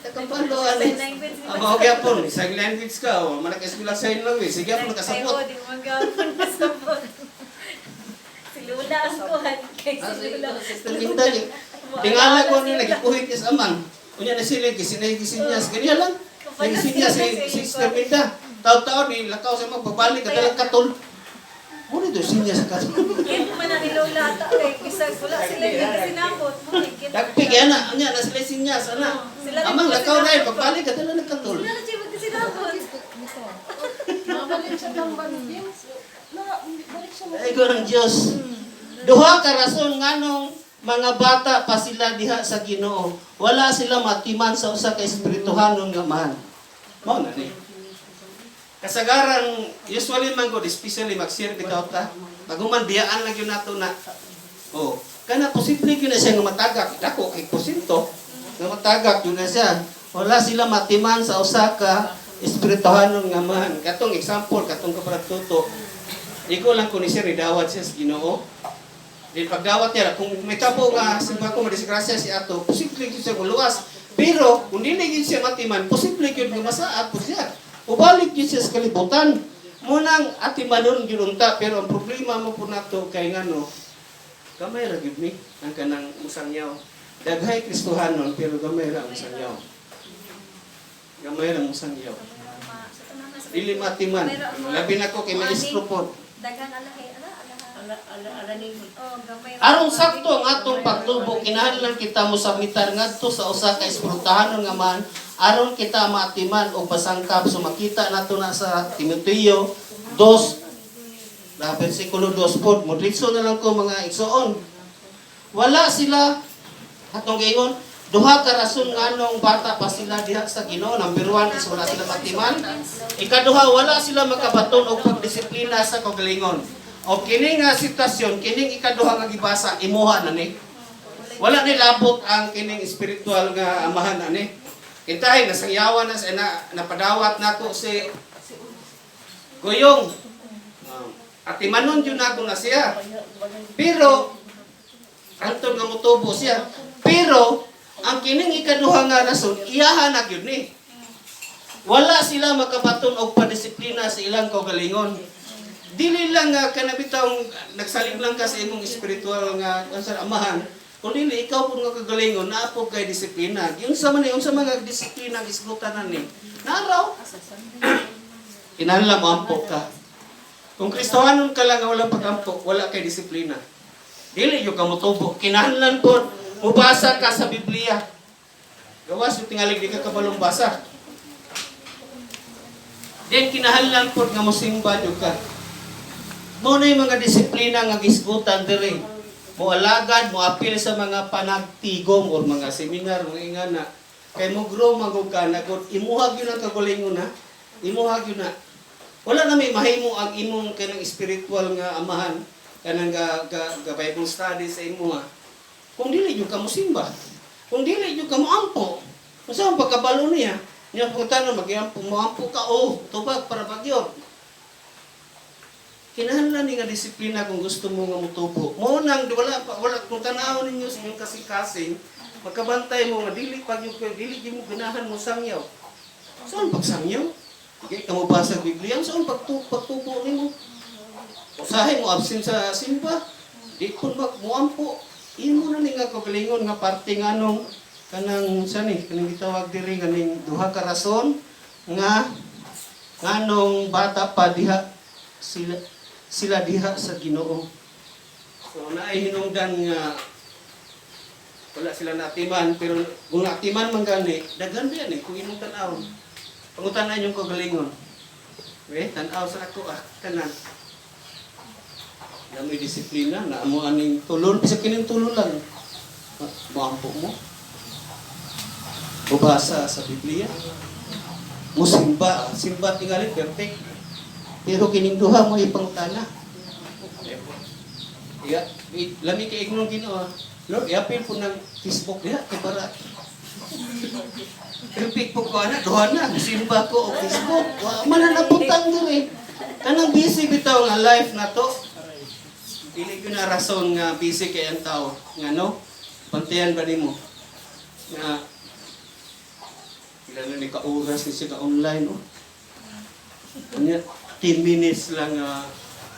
Takapalo ani. Sign language. Ang mga gyapon, sign language ka, o man naka-eskwela sign language, sige po nakasabot. Kayo, di mo gapon kasabot. Si Lula ang kuhan kay si Lula. Sister Linda, tingala ko nila, gikuhit niya sa amang. Unya na sila, gisinay gisinyas, ganyan lang. Nagsinya si Sister Linda. Taon-taon, ni lakaw sa mga pagbalik, kadalang katol. Muna ito, sinya sa katol. Kaya man na ni Lola ata kay bisag wala sila yung sinabot mo kay kita. Dagpi, kaya na, unya na sila sinyas, ana. Sila rin Amang po lakaw na, sinabot. pagbalik, kadalang nagkatol. Sila rin yung sinabot. Mabalik siya ng banding. Na, balik siya. Ay ko ng Diyos. Duha ka rason nganong mga bata pa sila diha sa Ginoo. Wala sila matiman sa usa ka espirituhanon nga man. Mao na ni. Kasagaran usually man gud, especially mag-share bitaw ta. Baguman biyaan lang yun nato na. Oh, kana posible gyud na siya nga matagak, dako kay porsyento nga matagak yun na siya. Wala sila matiman sa usa ka espirituhanon nga man. Katong example, katong kaparatuto. Ikaw lang kung ni siya, ridawat siya sa Ginoo. Di pagdawat niya, kung may tabo nga simba ko madisgrasya si ato, posible gyud siya muluwas. Pero kung dili gyud siya matiman, posible gyud nga masaat po siya. Ubalik gyud siya sa kalibutan. Munang atimanon gyud unta, pero ang problema mo po nato kay ngano, gamay ra gyud ni ang kanang musangyaw. Daghay Kristohanon pero gamay ra ang musangyaw. Gamay ra ang musangyaw. Dili matiman. Labi na ko kay maestro pod. Daghan alahe, ala alaha. Ala, ala, ala ni Oh, gamay ra. Aron sakto ang atong pagtubo, kinahanglan kita mosamitar ngadto sa usa ka espirituhanon nga man aron kita maatiman og pasangkap. So makita nato na sa Timoteo 2 na bersikulo 2 pod. Modritso na lang ko, mga igsoon. Wala sila atong giingon, duha ka rason nganong bata pa sila diha sa Ginoo. Number 1 is wala sila matiman. Ikaduha, wala sila makabaton og pagdisiplina sa kaugalingon. O kini nga sitwasyon, kining ikaduha nga gibasa, imuha na ni. Wala ni labot ang kining spiritual nga amahan ani. Kintahay nasangyawan na sa na, napadawat nako si Goyong. Atimanon yun ako na siya. Pero antod nga motubo siya. Pero ang kining ikaduha nga rason, iyahan na gyud ni. Wala sila makabaton og padisiplina sa ilang kaugalingon. Dili lang nga kanabitang nagsalig lang ka sa imong espiritual nga sa amahan, kung dili ikaw pud nga kagalingon naa po kay disiplina. Unsa man ni, unsa man nga disiplina ang isgutan ni? Naraw. Kinahanglan mo ampo ka. Kung Kristohanon ka lang nga walang pagampo, wala kay disiplina. Dili yung ka motubo. Kinahanglan po, mubasa ka sa Biblia. Gawas yung tingalig di ka kabalong basa. Then kinahanglan po nga mosimba jud ka. Mo na yung mga disiplina nga gisgutan diri. Mo alagad, mo apil sa mga panagtigom or mga seminar, mga ingana. Kay mo grow magog ka na god, imuha gyud ang kagalingon na. Imuha gyud na. Wala na may mahimo ang imong kanang spiritual nga amahan, kanang ga Bible study sa imuha. Kung dili jud ka mosimba, kung dili jud ka moampo, unsa ang pagkabalo niya? Niya kung tanong magiampo, moampo ka, oh, tubag para bagyot. Kinahanglan ni nga disiplina kung gusto mo nga motubo. Mo nang wala pa, wala kung tan-awon ninyo sa inyong kasing-kasing, magkabantay mo nga dili pag yung dili gyud mo ganahan mo sangyaw. Saan pagsangyaw? Di ka mo basa Biblia, saan pagtubo nimo? Usahay mo absent sa simba. Di kun mag muampo. Imo na ni nga kagalingon nga parte nga nung kanang sa ni kanang gitawag diri kaning duha ka rason nga nganong bata pa diha sila sila diha sa Ginoo. So naay hinungdan nga wala sila natiman, pero kung natiman man gani, daghan ba yan eh kung imong tan-awon. Pangutan-an yung kagalingon. We, tan-aw sa ako ah, kanan. Na may disiplina, na mo aning tulol, bisa kining tulol lang. Moampo mo. Mubasa sa Biblia. Musimba, simba tingali perfect. Pero kining duha mo ipangutana. Iya, lami kay ignon Ginoo. Ah. Lord, iapil po ng Facebook diha kay para perfect po ko ana, duha na, simba ko o Facebook. Wa man na nabutang diri. Kanang busy bitaw nga life na to. Dili gyud na rason nga busy kay ang tao. Nga no? Pantayan ba nimo? Nga pila na ni ka oras ni siya ka online, oh. Unya 10 minutes lang nga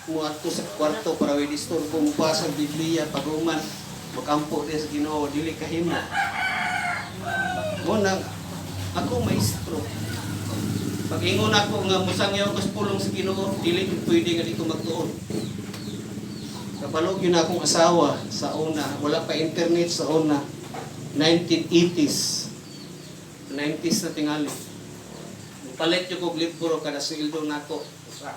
muadto sa kwarto para way disturbo mo pa sa Biblia pag-uman makampo di sa Ginoo, dili kahimo. Mo nang ako maestro. Pag ingon ako nga musangyaw ko sa pulong sa Ginoo, dili gyud pwede nga di ko magtuon. Kabalo gyud na akong asawa sa una, wala pa internet sa una, 1980s. 90s na tingali. Palit yung kog libro kada sweldo nako. Usa.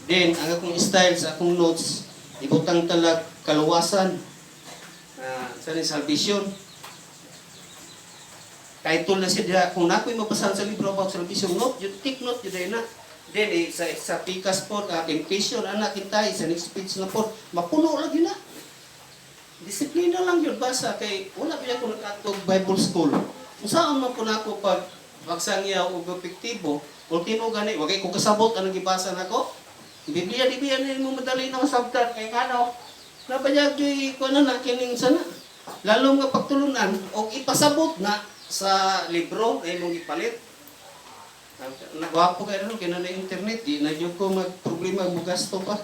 Then, ang akong style sa akong notes, ibutang talag kaluwasan. Sa ni salvation. Title na siya diha. Kung nako'y mabasahan sa libro about salvation, note, you take note, yun na. Then, eh, sa pikas po, temptation, anak, hintay, sa next page na po, mapuno lagi na. Disiplina lang yun, basa, kay wala ba ako nag Bible school. Kung saan man po na ako pag pagsangyaw og epektibo, ultimo gani, wagay ko kasabot anong gibasa nako. Biblia, di ba yan mo madali na masabtan kay ngano? Nabayag gyud ko na na kining sana. Lalo nga pagtulunan og ipasabot na sa libro ay imong gipalit. Nagwapo kay ano kay na internet, di na gyud ko magproblema mo gasto pa.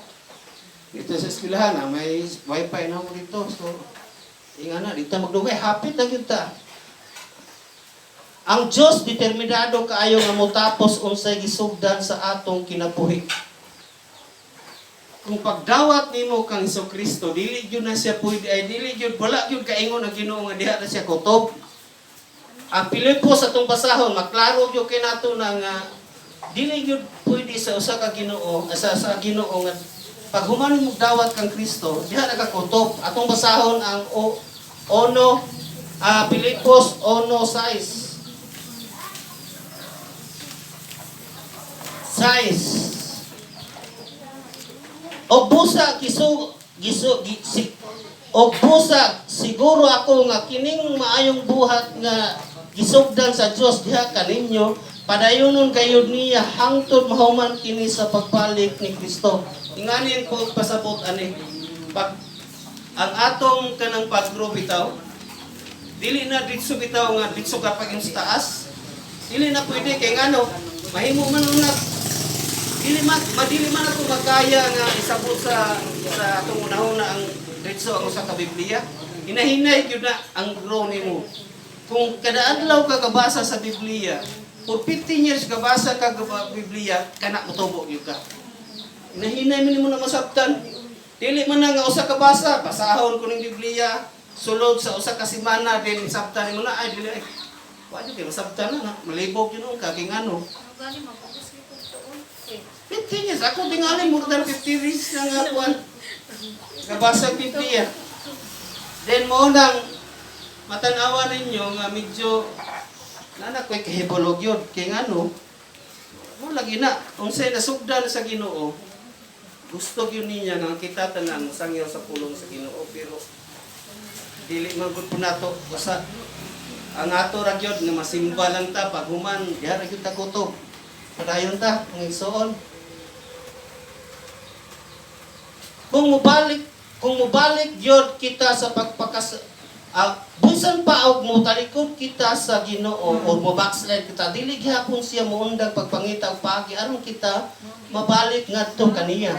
Dito sa eskwelahan, ah, may wifi na mo dito. So, inga na, dito magdugay, hapit na gyud ta. Ang Diyos determinado kaayo nga motapos unsay gisugdan sa atong kinabuhi. Kung pagdawat nimo kang Kristo, dili gyud na siya pwede ay dili gyud wala gyud kaingon ang Ginoo nga diha na siya kutob. Ang Pilipos atong basahon, maklaro gyud kay nato na nga dili gyud pwede sa usa ka Ginoo, sa Ginoo nga pag human mo dawat kang Kristo, diha na ka kutob. Atong basahon ang o, ono Pilipos 1:6. Size. Og busa gisu gisu gi, si, og busa siguro ako nga kining maayong buhat nga gisugdan sa Dios diha kaninyo padayonon gayud niya hangtod mahuman kini sa pagbalik ni Kristo. Inganin ko pasabot ani pag ang atong kanang pag-grow bitaw, dili na ditso bitaw nga ditso ka pag sa taas, dili na pwede kay ngano mahimo man na dili man madili man ako makaya nga isabot sa atong unahuna ang ditso ang usa ka Biblia. Hinahinay gyud na ang grow nimo kung kada adlaw ka kabasa sa Biblia. For 15 years kabasa ka ka Biblia, kana motubo gyud ka. Hinahinay man nimo na masabtan. Dili man na nga usa ka basa, basahon ko ning Biblia sulod sa usa ka semana, then sabtan nimo na, ay dili ay wa jud kay masabtan na, na malibog yun ka kay ngano. Ano gani, mapugos ni tuon. Eh, 15 years. Ako tingali more than 50 years na nga kuan. Nabasa ang Biblia. Then mo nang matanawa ninyo nga medyo nana ko'y kahibulog yun. Kay ngano, mo lagi na. Unsay nasugdan sa Ginoo, gusto gyud niya nga kita tanan sangyaw sa pulong sa Ginoo, pero dili man gud po nato basta ang ato ra gyud nga masimba lang ta, pag human diha ra gyud ta kutob. Padayon ta ang igsoon. Kung mobalik gyud kita sa pagpakas Bisan pa og motalikod kita sa Ginoo o mo backslide kita, dili gihapon siya moundag pagpangita og paagi aron kita mabalik ngadto kaniya.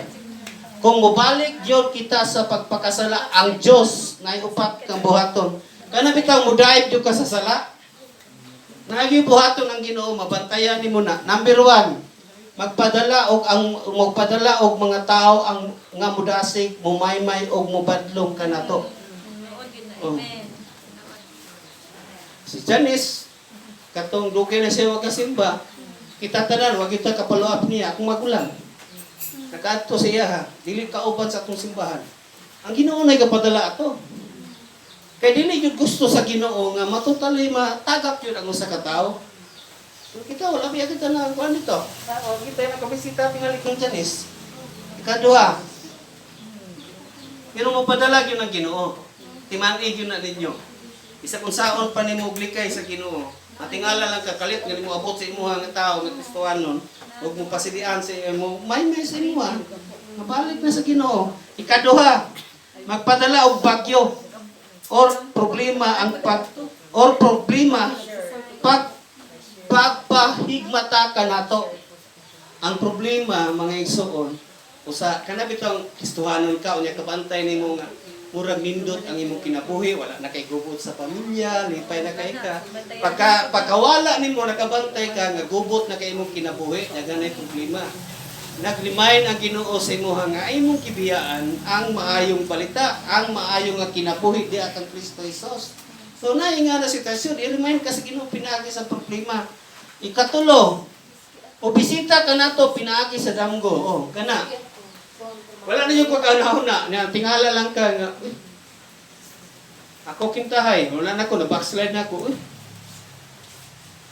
Kung mobalik gyud kita sa pagpakasala, ang Dios naay upat kang buhaton. Kana bitaw modaib gyud ka sa sala. Naagi buhaton ang Ginoo, mabantayan nimo na. Number 1, magpadala og mga tao ang nga mudasig, mumaymay og mubadlong kanato. Noon yun na. Oh. Amen. Si Janice, katong dugay na siya wa kasimba, kita tanan wa kita ka-follow up niya akong magulang. Nakaadto siya ha, dili kauban sa atong simbahan. Ang Ginoo nay kapadala ato. Kay dili gyud gusto sa Ginoo nga matotally matagak gyud ang usa ka tawo. Pero kita wala biya kita na kuan dito. Wa kita na kabisita tingali kang Janice. Ikaduha. Pero mopadala gyud ang Ginoo. Timan-i gyud na ninyo. Isa kung saon pa nimo og likay sa Ginoo. Matingala lang ka kalit nga nimo abot sa imuha nga tawo nga Kristohanon ug mo pasilian sa imo, may may sa imuha. Mabalik na sa Ginoo. Ikaduha, magpadala og bagyo or problema ang pag or problema pag pagpahigmata ka nato. Ang problema, mga igsoon, usa kana bitong Kristohanon ka, unya kabantay nimo nga murag nindot ang imong kinabuhi, wala na kay gubot sa pamilya, lipay na kay ka. Pagkawala nimo, nakabantay ka nga gubot na kay imong kinabuhi, daghan problema. Nag-remind ang Ginoo sa imuha nga imong kibiyaan ang maayong balita, ang maayong nga kinabuhi diha kang Kristo Jesus. So naay nga na sitwasyon, i-remind ka sa Ginoo pinaagi sa problema. Ikatulo, o bisita ka nato pinaagi sa damgo. Oh, kana. Wala na yung pagkanaon na, tingala lang ka nga. "Uy, ako kintahay, wala na ko, na backslide na ako. Uy,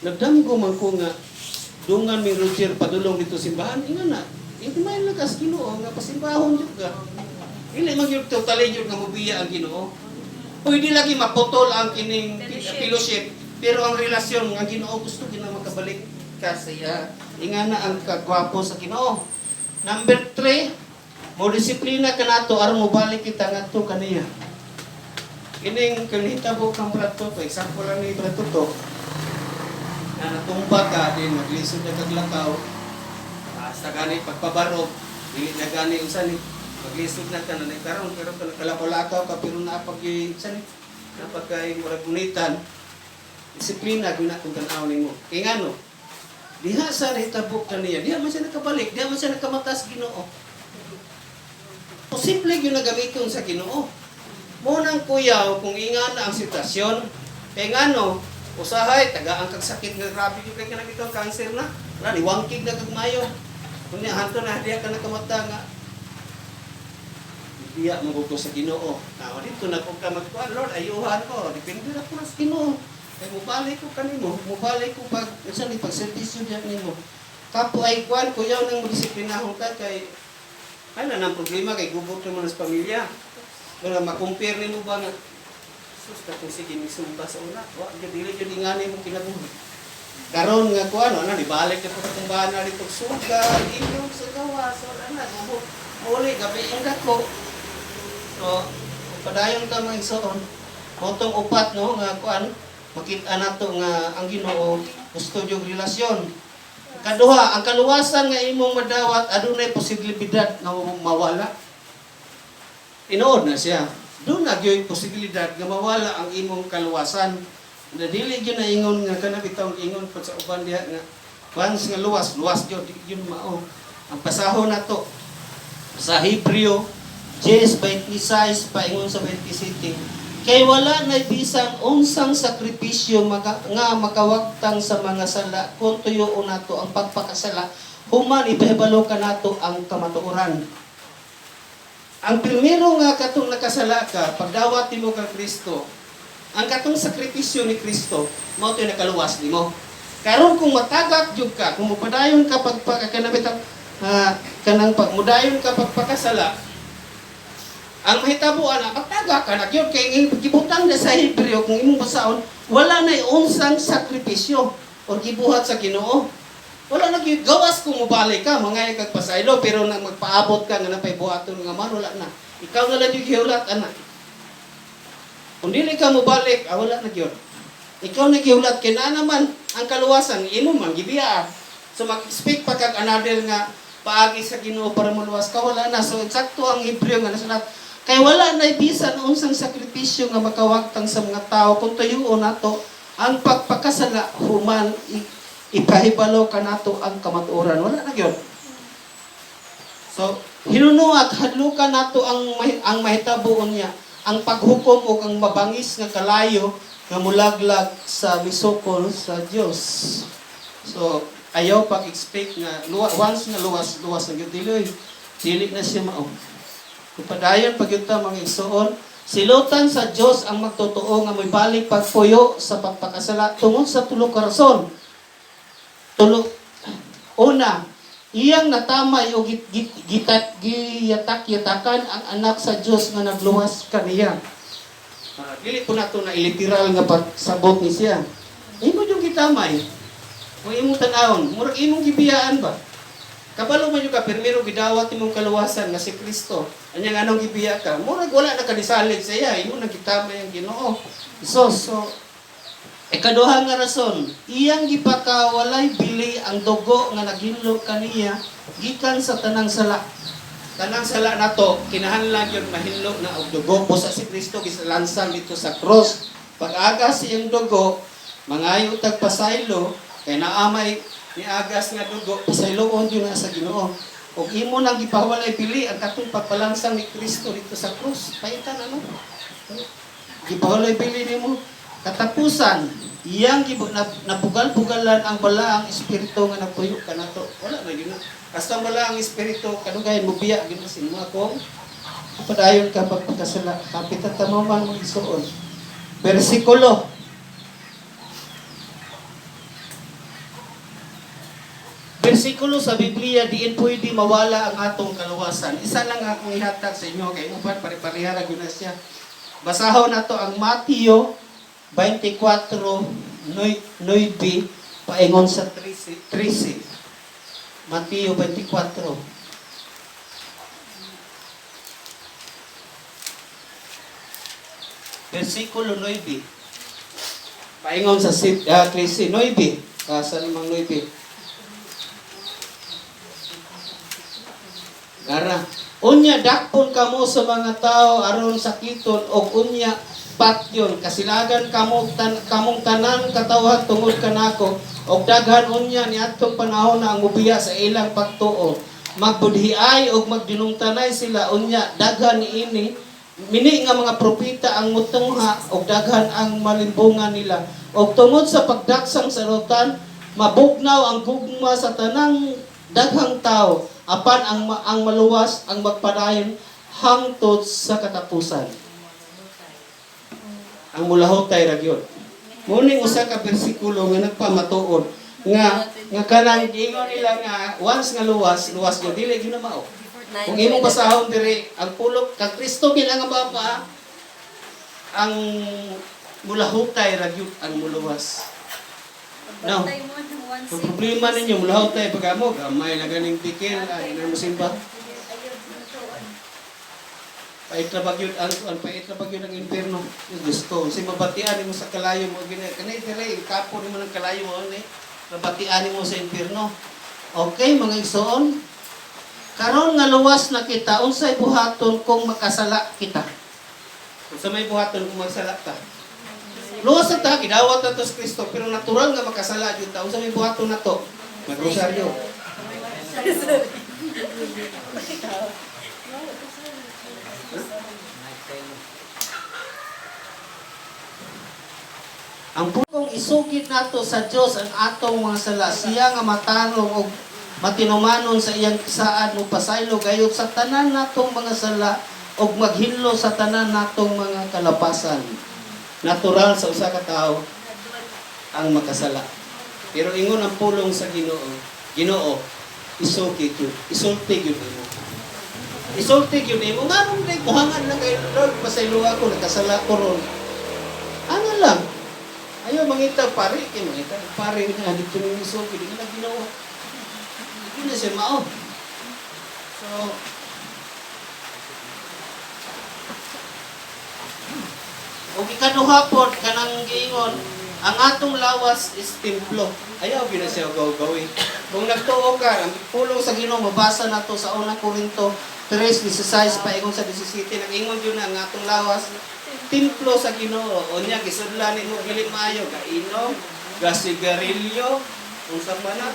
nagdamgo man ko nga dungan mi Roger padulong dito simbahan, ingon na. I-remind lang ka sa Ginoo nga pasimbahon jud ka. Dili man gyud totally jud nga mobiya ang Ginoo. Pwede lagi maputol ang kining Fellowship. fellowship, pero ang relasyon nga Ginoo gusto gina makabalik ka sa iya. Ingana ang kagwapo sa Ginoo. Number 3, mo disiplina ka nato aron mobalik kita ngadto kaniya. Kining kanhitabo kang Brad Toto, example lang ni Brad Toto, na natumba ka din maglisod na kag lakaw, hasta gani pagpabarog, dili na gani unsa ni maglisod na ka na karon, pero ka nakalakaw ka pero naa pag unsa ni napagkay murag gunitan, disiplina gyud na kung tan-aw nimo. Kay ngano, diha sa nahitabo kaniya, diha man siya nakabalik, diha man siya nakamatas Ginoo. Posible gyud na gamiton sa Ginoo. Mo nang kuyaw kung ingana ang sitwasyon, kay ngano, usahay tagaan kag sakit nga grabe gyud kay kanang itong cancer na. Wala ni wangkig na kag mayo. Unya hanto na diha ka nakamata nga biya mo ko sa Ginoo. Now dito na ko ka magkuan, Lord, ayuhan ko. Depende na ko sa Ginoo. Kay mobalik ko kanimo, mobalik ko pag unsa ni pagserbisyo diha nimo. Kapo ay kuan kuyaw nang disiplinahon ka kay ano nang problema kay gubot naman sa pamilya. Wala makumpare nimo ba nga sus katong sige misumba sa una. Wa gyud, dili gyud ingani mo kinabuhi. Karon nga kuan ano nibalik na po katong bana dito sugal, inom sa gawas, wala na gubot. Muli gabi ang dako. So, padayon ka mga igsoon. Motong upat no nga kuan makita nato nga ang Ginoo gusto yung relasyon. Kaduha, ang kaluwasan nga imong madawat adunay posibilidad nga mawala. Tinuod na siya. Doon na gyud posibilidad nga mawala ang imong kaluwasan. Na dili gyud na ingon nga kana bitawng ingon pud sa uban diha nga once nga luwas, luwas gyud, di gyud mao. Ang pasahon nato sa Hebreo 10:26 paingon sa 27, kay wala na bisan unsang sakripisyo nga makawagtang sa mga sala kung tuyoon nato ang pagpakasala human ipahibalo kanato ang kamatuoran. Ang primero nga katong nakasala ka, pagdawat nimo kang Kristo, ang katong sakripisyo ni Kristo mao to'y nakaluwas nimo. Karon kung matagak jud ka, kung mopadayon ka pagpakakanabit, kanang pag mudayon ka pagpakasala, ang mahitabo ana pagtaga ka na gyud kay gibutang na sa Hebreo, kung imong basahon, wala na unsang sakripisyo or gibuhat sa Ginoo. Wala na gyud gawas kung mobalik ka mangay kag pasaylo, pero nang magpaabot ka nga napay buhaton nga man, wala na. Ikaw na lang yung gihulat ana. Kung dili ka mobalik, wala na gyud. Ikaw na gihulat kay naa naman ang kaluwasan imo man gibiya. So mag-speak pa kag another nga paagi sa Ginoo para moluwas ka, wala na. So eksakto ang Hebreo nga nasulat. Kay wala na bisan unsang sakripisyo nga makawagtang sa mga tao kung tuyuon nato ang pagpakasala human ipahibalo kanato ang kamatuoran. Wala na gyud. So hinunuat hadlukan nato ang mahitabo niya, ang paghukom o ang mabangis nga kalayo nga mulaglag sa misukol sa Dios. So ayaw pag-expect nga once nga luwas, luwas na gyud, dili dili na siya mao. Kung padayon pag yun ta, mga igsoon, silutan sa Dios ang magtotoo nga moibalik pagpuyo sa pagpakasala tungod sa tulo ka rason. Tulo. Una, iyang natamay o giyatak-yatakan ang anak sa Dios nga nagluwas kaniya. Dili po nato na iliteral nga pagsabot ni siya. Imo yung gitamay. Kung imong tan-awon, murag imong gibiyaan ba? Kabalo man yung ka, pirmero gidawat imong kaluwasan nga si Kristo. Anyang anong gibiya ka? Murag wala na kanisalig sa iya, imo nang gitamay ang Ginoo. So, ikaduha nga rason, iyang gipakawalay bili ang dugo nga naghinlo kaniya gikan sa tanang sala. Tanang sala nato kinahanglan yun mahinlo na og dugo. Busa si Kristo gilansang dito sa cross. Pag-agas iyang dugo, mangayo tag pasaylo kay naamay niagas nga dugo, pasayloon yun na sa Ginoo. Og imo nang gipawalay bili ang katong pagpalansang ni Kristo dito sa cross. Paitan ano? Gipawalay bili nimo. Katapusan, iyang nabugal-bugalan ang balaang espiritu nga nagpuyo kanato. Wala na yun na. Basta ang balaang espiritu, kanugayan mo biya, ginasin mo akong padayon ka pagpakasala. Kapit at tamaman mo isuon. Versikulo. Versikulo sa Biblia, diin pwede mawala ang atong kaluwasan. Isa lang akong ihatag sa inyo, kay uban pare-pareha ra gyud na siya. Basahon nato ang Mateo 24:9 paingon sa 13. 13. Mateo 24. Versikulo 9. Paingon sa 13, 9. Kasa namang 9. Gara. Unya dakpon kamo sa mga tao aron sakiton og unya patyon, kasilagan kamo kamong tanan katawhan tungod kanako, og daghan unya niadtong panahon na ang mubiya sa ilang pagtuo, magbudhiay og magdinumtanay sila. Unya daghan niini mini nga mga propeta ang mutungha og daghan ang malimbungan nila, og tungod sa pagdaksang sa lutan mabugnaw ang gugma sa tanang daghang tao, apan ang maluwas ang magpadayon hangtod sa katapusan. Ang mulahutay ra gyud. Muning usa ka bersikulo nga nagpamatuod nga nga kanang giingon nila nga once nga luwas, luwas gyud, dili gyud na mao. Kung imong basahon diri ang pulok kang Kristo gyud ang baba, ang mulahutay ra gyud ang muluwas. No. Pagbantay mo ng one Ang problema ninyo, mulahutay pag mo gamay na ganing pikil ay na mo simba. Pait ra ba gyud ang pait ra ba gyud ang impierno? Diyos ko, si mabatian nimo sa kalayo mo gini. Kani diri kapo nimo ng kalayo mo ni. Mabatian nimo sa impierno. Okay, mga igsoon. Karon nga luwas na kita, unsay buhaton kung makasala kita? Unsa may buhaton kung magsala ta? Luwas na ta, gidawat na to sa Kristo, pero natural nga makasala gyud ta. Unsa may buhaton nato? Magrosaryo. Ang pulong isugid nato sa Dios ang atong mga sala, siya nga matarong og matinumanon sa iyang saad mo pasaylo gayud sa tanan natong mga sala og maghinlo sa tanan natong mga kalapasan. Natural sa usa ka tawo ang makasala. Pero ingon ang pulong sa Ginoo, Ginoo, isugid yun, isulti yun imo. Isulti yun imo. Nganong di buhangan lang kay Lord, pasaylo ako, nakasala ko ron. Ano lang? Ayaw mangita pare, kay mangita pare nga dito ni isuki, di na Ginoo. Di na siya mao. So, Ug ikaduha pod, kanang giingon ang atong lawas is templo. Ayaw gyud na siya gaw-gawi. Kung nagtuo ka, ang pulong sa Ginoo mabasa nato sa Unang Korinto 3:16 paingon sa 17, nag-ingon gyud na ang atong lawas templo sa Ginoo. Unya gisudlan nimo dili maayo, gainom, gasigarilyo, unsa pa na,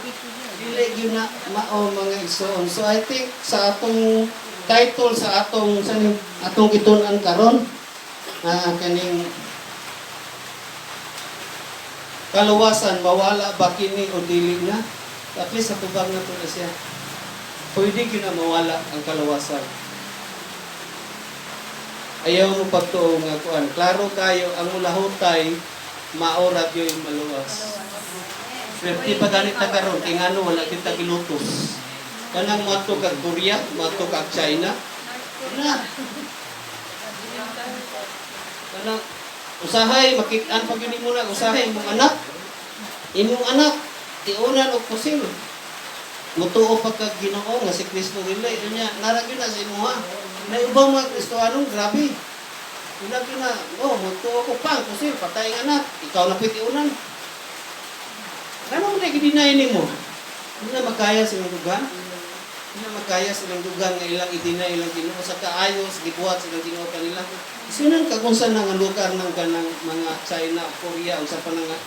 dili gyud na mao, mga igsoon. So I think sa atong title, sa atong sa atong gitun-an karon, kaning kaluwasan, mawala ba kini o dili na? At least sa tubag na to na siya. Pwede gyud na mawala ang kaluwasan. Ayaw mo pagtuo nga kuan. Klaro kayo, ang mulahutay, maora gyud maluwas. Swerte pa ganit ta karon kay ngano wala kita gilutos. Kanang moadto kag Korea, moadto kag China, na. Kanang usahay makit-an pa gyud nimo na usahay imong anak. Imong anak tiunan og pusil. Mutuo pa kag Ginoo nga si Kristo dili unya nara gyud na sa imuha. Na ubang mga Kristohanon, grabe. Una gyud na, oh, mutuo ko pang pusil, patay ang anak, ikaw na tiunan. Ano mo na gideny nimo? Hindi na makaya silang dugan. Hindi na makaya silang dugan nga ilang i-deny ilang Ginoo sa kaayos gibuhat silang Ginoo kanila. Sinan ka kung saan nga lugar ng kanang mga China, Korea, unsa pa na nga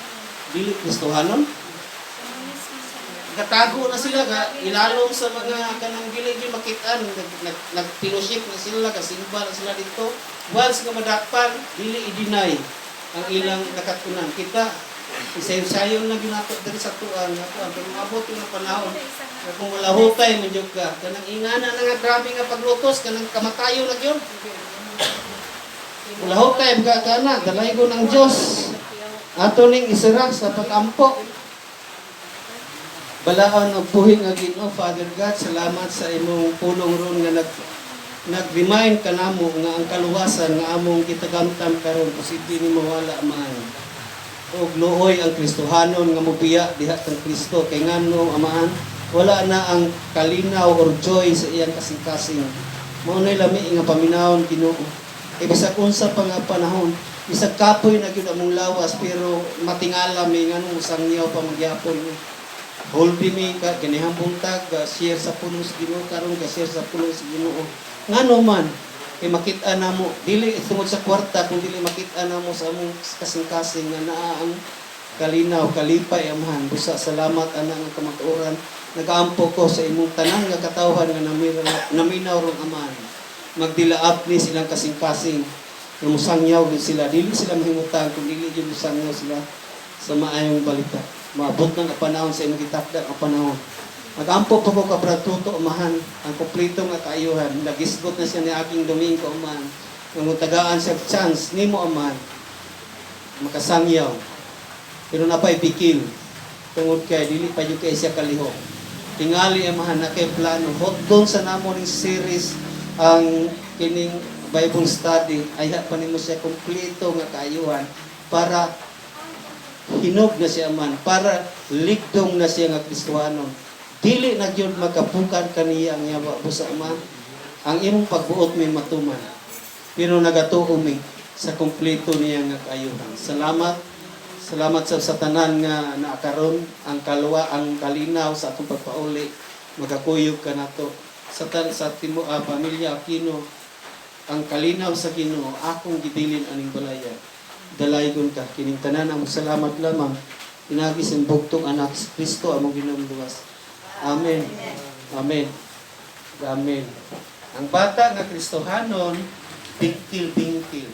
dili Kristohanon. Gatago na sila ga ilalom sa mga kanang dili gyud makitaan, nag, nag, nag fellowship na sila, gasimba na sila dito. Once nga madakpan, dili i-deny ang ilang nakatunan. Kita isayon-sayon na ginato diri sa tuan nga tuan, pero maabot yung panahon nga kung malahutay man jud ka, kanang ingana na nga grabe nga paglutos, kanang kamatayo na gyud. Mulahutay ka kana, dalaygon ang Dios. Ato ning isara sa pag-ampo. Balaan og buhi nga Ginoo, Father God, salamat sa imong pulong ron nga nag-remind kanamo nga ang kaluwasan nga among gitagamtam karon posible ni mawala man. Og luoy ang Kristohanon nga mobiya diha kang Kristo kay ngano, Amahan, wala na ang kalinaw or joy sa iyang kasing-kasing. Mao nay lami nga paminawon, Ginoo. Kay bisag unsa pa nga panahon, bisag kapoy na gyud among lawas, pero matingala mi nganong sangyaw pa magyapon mi. Holdi mi ka kinihambong tag ga share sa pulong sa Ginoo karon, ga share sa pulong sa Ginoo. Ngano man kay makita namo dili tungod sa kwarta, kun dili makita namo sa among kasing-kasing nga naa ang kalinaw, kalipay, Amahan. Busa salamat ana nga kamatuoran. Nagaampo ko sa imong tanan nga katawhan nga naminaw rong, Amahan. Magdilaab ni silang kasing-kasing nga musangyaw gid sila, dili sila mahimutang kung dili gyud musangyaw sila sa maayong balita. Maabot ng panahon sa imong gitakda ang panahon. Magampo pa ko ka Brad Tuto, Amahan, ang kompleto nga kaayuhan. Nagisgot na siya ni aking Domingo, Amahan. Nang tagaan siya chance nimo, Amahan, makasangyaw. Pero napay bikil tungod kay dili pa jud kay siya kalihok. Tingali, Amahan, na kay plano. Hotdon sa namo ning series ang kining Bible study, ayha pa nimo siya kompleto nga kaayuhan para hinog na siya man, para ligdong na siya nga Kristohanon. Dili na gyud makapukan kaniya ang yawa. Busa man ang imong pagbuot may matuman, pero nagatuo mi sa kompleto niya nga kaayuhan. Salamat. Salamat sa tanan nga naakaron ang kalwa, ang kalinaw sa atong pagpauli magakuyog kanato sa timo pamilya Aquino. Ang kalinaw sa Ginoo akong gibilin aning balaya. Dalaygon ka kining tanan, ang salamat lamang pinagi sa bugtong anak si Kristo among Ginoong luwas. Amen. Amen. Amen. Ang bata nga Kristohanon, bingkil-bingkil.